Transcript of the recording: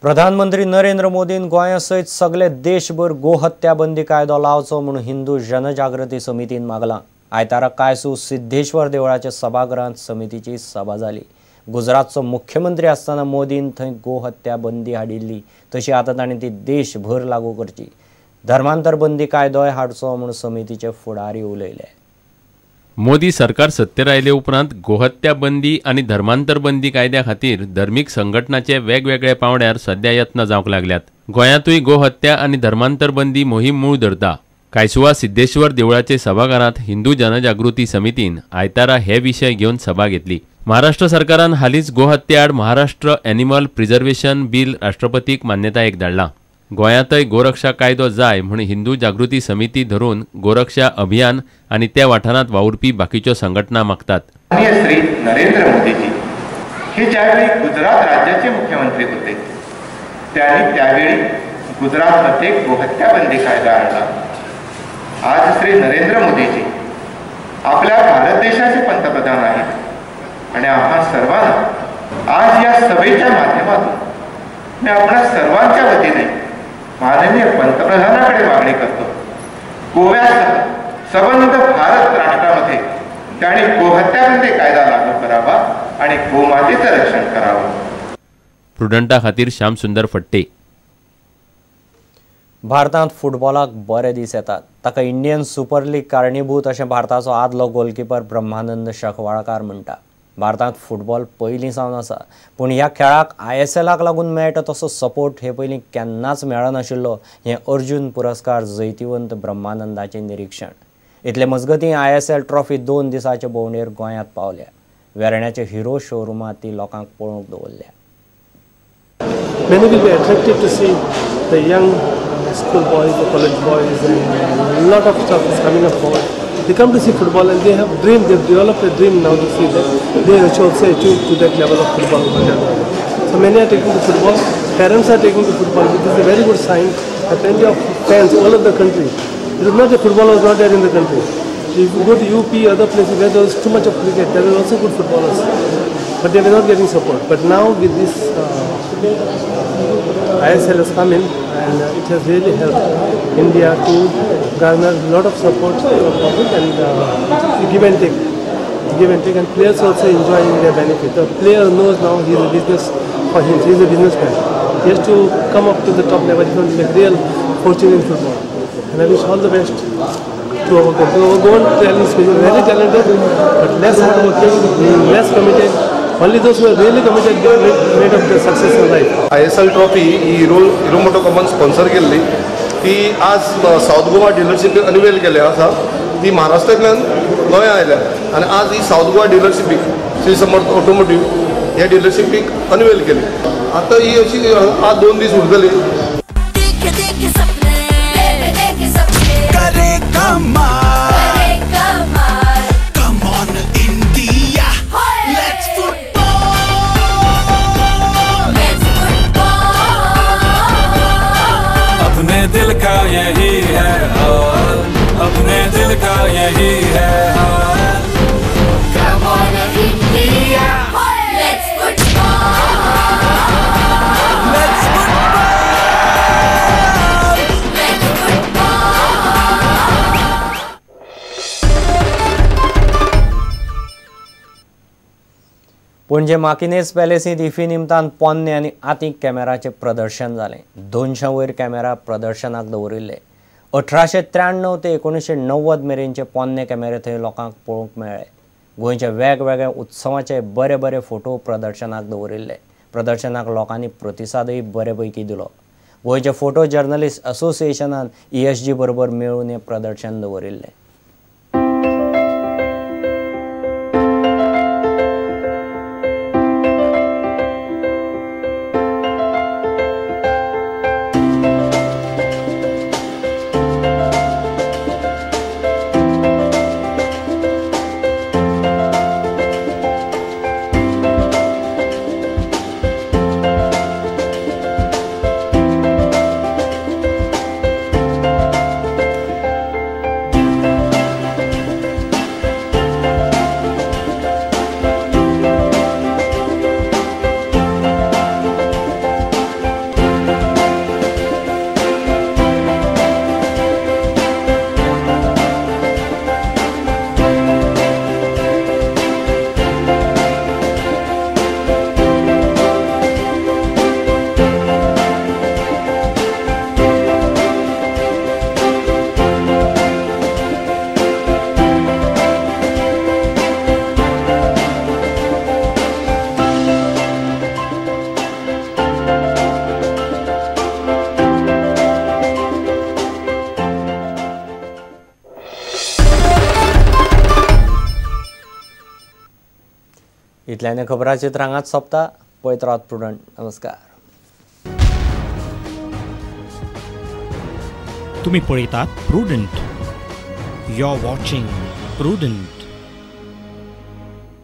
प्रधानमंत्री नरेंद्र मोदीन गोंया सयत सगळे देशभर गोहत्या बंदी कायदो लावचो म्हणून हिंदू जनजागृती समितीन मागलां. आयतारा कायसू सिद्धेश्वर देवळाच्या सभागृहांत समितीची सभा जाली. गुजरातचो मुख्यमंत्री आसतना मोदीन थंय गोहत्या बंदी हाडिल्ली, तशी आतां ताणें ती देशभर लागू करची. धर्मांतर बंदी कायदोय हाडचो म्हूण समितीचे फुडारी उलयले. मोदी सरकार सत्तेर आयले उपरांत गोहत्या बंदी आनी धर्मांतर बंदी कायद्या खातीर धर्मीक संघटनाचे वेगवेगळे पावंड्यार सध्या यत्न जावंक लागल्यात. गोंयांतूय गोहत्या आनी धर्मांतर बंदी मोहीम मूळ धरता. कायसुवा सिद्धेश्वर देवळाचे सभाघरांत हिंदू जनजागृती समितीन आयतारा हे विशय घेवन सभा घेतली. महाराष्ट्र सरकारान हालींच गोहत्या आड महाराष्ट्र एनिमल प्रिझर्वेशन बिल राष्ट्रपतीक मान्यतायेक धाडलां. गोंयांतय गोरक्षा कायदो जाय म्हूण हिंदू जागृती समिती धरून गोरक्षा अभियान आनी त्या वाठारांत वावुरपी बाकीच्यो संघटना मागतात. श्री नरेंद्र मोदीजी हे ज्यावेळी गुजरात राज्याचे मुख्यमंत्री होते त्यांनी त्यावेळी गुजरातमध्ये गोहत्या बंदी कायदा आणला. आज श्री नरेंद्र मोदीजी आपल्या भारत देशाचे पंतप्रधान आहेत आणि आम्हा सर्वांना आज या सभेच्या माध्यमातून मी आपणा सर्वांच्या वतीने माननीय पंतप्रधानांकडे मागणी करतो, गोव्यासह सबंध भारत राष्ट्रामध्ये त्यांनी गोहत्या बंदी कायदा लागू करावा आणि गोमातेचं रक्षण करावं. प्रुडंटा खातीर श्याम सुंदर फट्टे. भारतांत फुटबॉलाक बरे दीस येतात. ताका इंडियन सुपर लीग कारणीभूत अशें भारताचो आदलो गोलकीपर ब्रह्मानंद शकवाळकार म्हणटा. भारतांत फुटबॉल पयलीं सावन आसा, पूण ह्या खेळाक ISLाक लागून मेळटा तसो सपोर्ट हे पयलीं केन्नाच मेळनाशिल्लो हें अर्जुन पुरस्कार जैतिवंत ब्रह्मानंदाचें निरीक्षण. इतले मजगतीं ISL trophy 2 दिसांचे भोंवडेर गोंयांत पावल्या. वेर्ण्याचे हिरो शोरुमांत ती लोकांक पळोवंक दवरल्या. Many will be attracted to see the young school boys, the college boys, and a lot of stuff is coming up forward. They come to see football and they have dream, they've developed a dream now to see that they also achieve to that level of football. So many are taking to football, parents are taking to football, which is a very good sign. There are plenty of fans all over the country. It is not that football was not there in the country. If you go to UP, other places where there was too much of cricket, there were also good footballers, but they were not getting support. But now with this ISL has come in and it has really helped India to garner a lot of support from public and give and take, and players also enjoying their benefit. The player knows now he is a business for him, he is a businessman. He has to come up to the top level if he wants to make real fortune in football. And I wish all the best to our country. Our Goan talent is very talented, but less hardworking, less committed. Only those who are really committed made up the success in life. ISL trophy he hero hero मोटो sponsor केल्ली ती आज south Goa dealership unwell केल्या आसा. ती महाराष्ट्रांतल्यान गोंया आयल्या आनी आज ही सावथ गोवा डिलरशिपीक श्री समर्थ ऑटोमोटीव ह्या डिलरशिपीक अनवेल केली. आतां ही अशी आज 2 दीस उरतली. दिल का यही है हाल, अपने दिल का यही है हाल. Come on India, let's football, let's football, let's football. Panaji Marquinhos पॅलेसींत IFFI निमतान पोन्ने आनी आतीक कॅमेराचें प्रदर्शन जालें. 200 वयर कॅमेरा प्रदर्शनाक दवरिल्ले. 1893 ते 1990 मेरेनचे पोन्ने कॅमेरे थंय लोकांक पळोवंक मेळ्ळे. गोंयच्या वेगवेगळ्या उत्सवाचे बरे बरे फोटो प्रदर्शनाक दवरिल्ले. प्रदर्शनाक लोकांनी प्रतिसादय बरे पैकी दिलो. गोंयच्या फोटो जर्नलिस्ट असोसिएशनान ESG बरोबर मेळून हें प्रदर्शन दवरिल्लें. इतल्यान खबरांचित्र हांगाच सोंपता. पळयत रावात प्रुडंट. नमस्कार. तुम्ही पळयतात Prudent. You are watching Prudent.